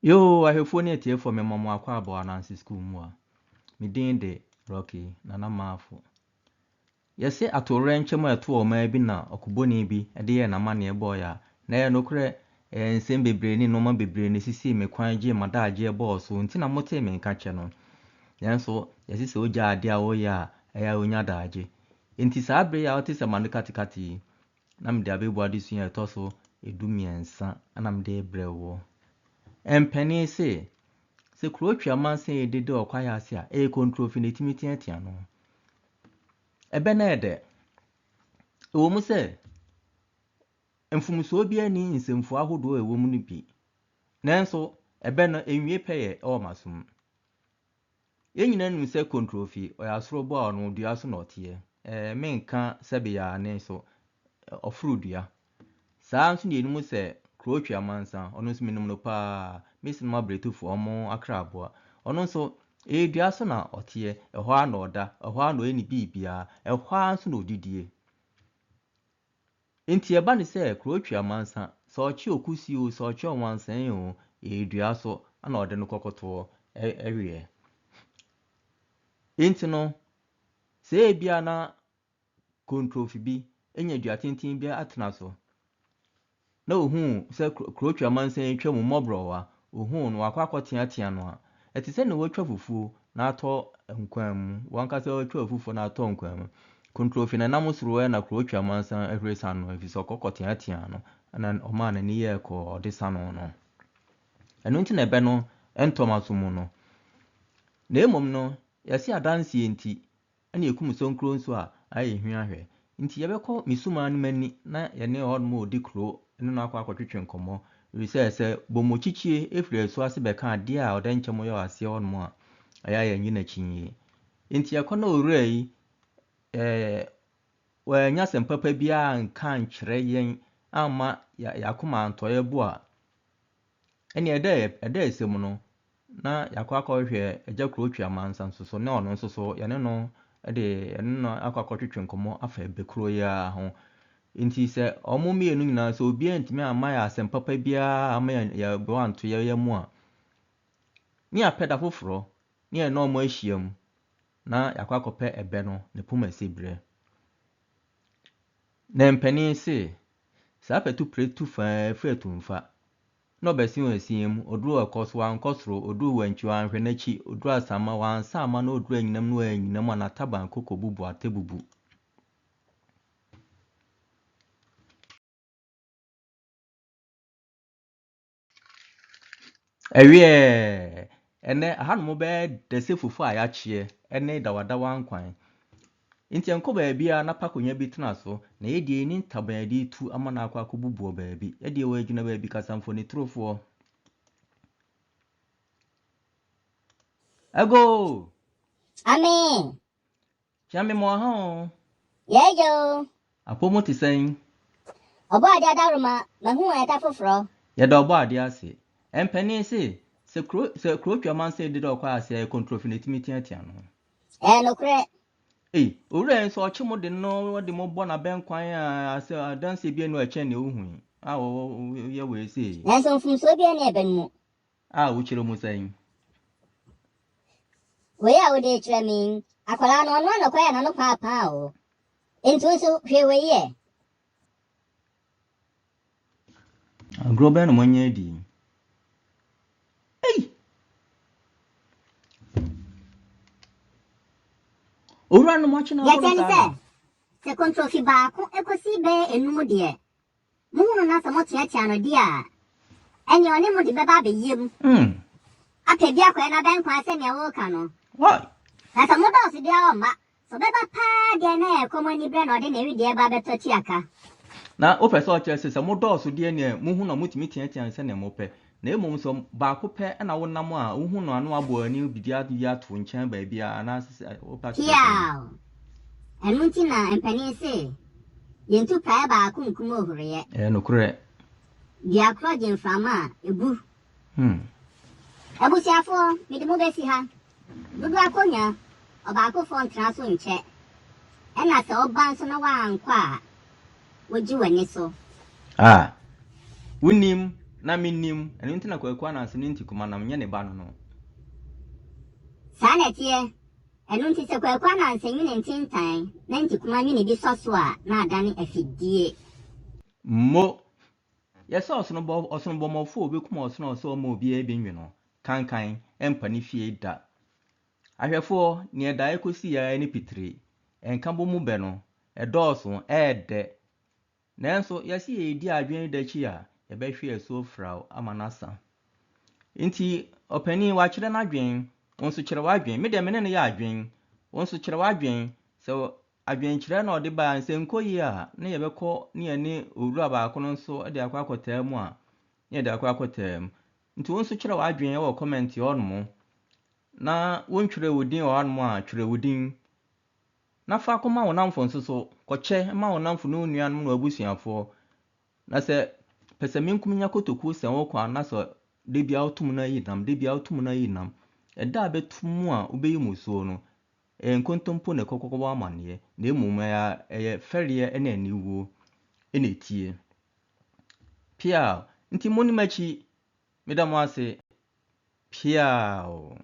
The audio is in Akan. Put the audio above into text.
Yoo, ahwɛfoɔ ne atiefoɔ mema mo akwaaba wɔ Ananse School mu a. Me din de Rocky Nana Marfo. Yɛse atowerɛnkyɛm a ɛtoo ɔman bi na ɔkobɔni bi de yɛɛ n'amanneɛ bɔeɛ a, na ɛyɛ nokorɛ, ɛyɛ nsɛm bebree ne nnoɔma bebree na ɛsisii me kwan gyee m'adagyeɛ bɔɔ so nti na motee me nka kyɛ no. Nanso yɛse sɛ wogyaa adeɛ a woyɛ a, ɛyɛ a wonya daagye. Enti saa berɛ yi a wote sɛ m'ano katekate yi, na mede abɛbu adesua a ɛtɔ so 13 na mede rebrɛ woɔ. Mpanin se, sɛ kuro twe amansan redidi wɔ kwaeɛ ase a, ɛyɛ kontrofi na ɛtumi teatea no. Ɛbɛ no yɛ dɛ. Ɛwɔ mu sɛ mfomsoɔ biara nni nsɛmfua ahodoɔ a ɛwɔ mu no bi, nanso ɛbɛ no ɛnwie pɛyɛ wɔ m'asom. Yɛn nyinaa nim sɛ Kontrofi, ɔyɛ asorobo a ɔno dua so na ɔteɛ. Ɛɛ, menka sɛbe aane so, ɔforo dua. Saa ara nso na yɛnim sɛ Kurotwi Amansa, ɔno nso menim no pa ara, me senom Abiretufoɔ, wɔn akraboa. Ɔno nso, ɛyɛ dua so na ɔteɛ, ɛhɔ ara na ɔda, ɛhɔ ara na ɔyɛ ne biribiara, ɛhɔ ara nso na ɔdidie. Enti ɛba no sɛ Kurotwi Amansa, sɛ ɔkye okusie oo, sɛ ɔkye ɔwansane oo, ɛyɛ dua so na ɔde no kɔkotoɔ weɛ. Enti no, sɛ ebia na kontrofi bi anya dua tenten bi atena so, na ohuu sɛ Kurotwi amansan retwa mu mmɔborɔwa, ohuu no, wakɔ akɔteatea no a, ɛte sɛ nea watwa fufuo na atɔ nkwan mu. W'ankasa watwa fufuo na atɔ nkwan mu. Kontrofi na ɛnam soro na Kurotwi amansan ahuri sa no, efisɛ ɔkɔ kɔteateaa no, ɛna ɔmaa n'ani yɛɛ kɔɔ ɔde sa no no. Ɛno nti na ɛbɛ no ntɔ m'aso mu no. Na mmom no, yɛse adanseɛ nti, ɛna yɛkum sonkuro nso a, ayɛ hwia hwɛ. Nti yɛbɛkɔ me sumaa no m'ani na yɛne hɔnom a ɔdi kuro ne no akɔ akɔtwetwe nkɔmmɔ. Ɛfiri sɛ, sɛ Bomokyikyi firi asuo ase bɛka adeɛ a ɔdɛnkyɛm yɛ wɔ aseɛ hɔnom a, ɛyɛ a yɛnnye no akyinnye. Nti yɛkɔ na owura yi, ɛɛ, wannya asɛm papa biara anka ankyerɛ yɛn amma yɛn akoma antɔ yɛn bo a, Ɛnneɛ ɛda a ɛda ɛsɛ mu no, na yɛakɔ akɔhwehwɛ Agya Kurotwi Amansa nso so, na ɔno nso so yɛne no de yɛne no akɔ akɔtwetwe nkɔmmɔ afa ɛbɛ kuro yi ara ho. Nti sɛ wɔn mmienu nyinaa sɛ obiara ntumi amma yɛn asɛm papa biara amma yɛn yɛn bo anto yɛn yam a, ne yɛapɛ da foforɔ ne yɛne wɔn ahyiam na yɛakɔ akɔpɛ ɛbɛ no ne poma siberɛ. Na mpanin se, Saa pɛtupire tu faa firi atumfa, na ɔbɛsen ɔsia mu, ɔduru ɛkɔ so wankɔ soro, ɔduru wankyi wanhwɛ n'akyi, ɔduru asamma wansa amma na ɔduru anyinam na wannyina mu a n'ataban koko bubu atɛ bubu. Ɛweɛɛ, ɛnnɛ ahanom bɛyɛ dɛ sɛ fufu a yɛakyeɛ ne dawadawa nkwan. Nti ɛnkɔ baabiara na pa konwa bi tena so, na yɛ deɛ yɛnni ntaban a yɛde retu ama no akɔ akɔbubu wɔ baabi. Yɛ deɛ wɔagyina baabi kasamfonin-torofoɔ. Agoo! Amee! Kyia me mmoa ha oo. Yɛɛyɛ oo. Apɔ mu te sɛn? Ɔbɔadeɛ adaworoma, mahu wɔn ɛda foforɔ. Yɛda Ɔbɔadeɛ ase. Mpanin se, sɛ kuro sɛ kuro twa mansa di dɛ ɔkɔ ase a, ɛyɛ kontrofi na ɛtumi teatea no. Ɛyɛ nokorɛ. Ei, owura yi nso ɔkye mo de no de mo bɔ n'abɛnkwan a asɛ adanseɛ bi anu a ɛkyɛn nea wohu yi a wɔyɛ wei sei. Nanso mfomsoɔ biara nni ɛbɛ no mu. A wokyerɛ mu sɛn? Wei a wode rekyerɛ me yi, akwadaa no, ɔno ara na ɔkɔyɛɛ n'ano paapaa o. Enti wo nso, hwɛ wei ɛ. Agorɔ bɛn na moanya adi yi? Ei! Owura no moakye no Deɛ abɔ no ɛteɛ ne saa sɛ, na? sɛ kontrofi baako kɔsi bɛyɛ enum deɛ, Mohu no na sɛ moteatea no deɛ a, ɛnneɛ ɔne mo de bɛba abɛyɛ mu, apɛ bi akɔyɛ n'abɛnkwan sɛdeɛ woreka no. Na sɛ modɔɔso deɛ a ɔmma, sɛ ɔbɛba paa deɛ na ɛyɛ ɛkɔm aniberɛ na ɔde ne wedeɛ ba bɛtɔ tua ka. Na wopɛ sɛ ɔkyerɛ sɛ, sɛ modɔɔso deɛ neɛ mohu no a motumi teatea no sɛdeɛ mopɛ, na mmom sɛ baako pɛ na wonam a wohu no a na wabɔ w'ani biribi ayi ato nkyɛn baabi a anaasɛ sɛ wopɛ akyerɛ sɛn? Piaw! Ɛno nti na mpanin se, Yɛntu praeɛ baako nkum ohuruiɛ. Ɛyɛ nokorɛ. Dua korɔ gye mframa a, ɛbu. Abusuafoɔ, mede mo bɛsi ha. Dodoɔ akonnwa, ɔbaakofoɔ ntena so nkyɛ. Ɛna sɛ woba nso na woankɔ a, wogye w'ani so. A. Wonim. Na mennim, ɛno nti na Kwaku Ananse ne Ntikuma nam nyɛ ne ba no no. Saa na ɛteɛ. Ɛno nti sɛ Kwaku Ananse nwene ntintan na Ntikuma nwene bi sɔ so a, na adane afidie. Mo! Yɛsɛ ɔsonobɔ, ɔsonobɔmmɔfo a obekum ɔsono a ɔsɛ ɔma obiara bi nwe no, kankan, ɛmpa ne fie da. Ahwɛfoɔ, nea ɛdaeɛ kɔsii ara ne pitire. Ɛnka bɔ mu bɛ no, ɛdɔɔso, ɛyɛ dɛ. Nanso, yɛse yɛredi adwene da akyi a, yɛbɛhwe asuo fraw ama no asa. Nti, ɔpanin wakyerɛ n'adwene, wo nso kyerɛ w'adwene. Me deɛ me ne no yɛ adwene. Wo nso kyerɛ w'adwene. Sɛ adwenkyerɛ na ɔde baeɛ a, sɛ nkɔ yie a, na yɛbɛkɔ ne yɛne owura baako no nso de akɔ akɔtaa mu a, na yɛde akɔ akɔtaa mu. Nti wo nso kyerɛ w'adwene wɔ comment hɔnom. Na wontwerɛ wo din wɔ hɔnom a, twerɛ wo din. Na fa kɔma wo namfo nso so. Kɔkyɛ ma wo namfo ne wo nuanom ne w'abusuafoɔ. Na sɛ pɛ sɛ menkum nya kotokuo sɛn wo kwan na sɛ da biara wotom no ayi nam, da biara wotom no ayi nam. Ɛda a bɛto mu a wobɛyi musuo no, ɛyɛ nkontompo na ɛkɔkɔbɔ amanneɛ, na mmom ɛyɛ ɛyɛ fɛreɛ ne aniwuo na ɛtie. Piaw! Nti monni m'akyi. Meda mo ase. Piaw!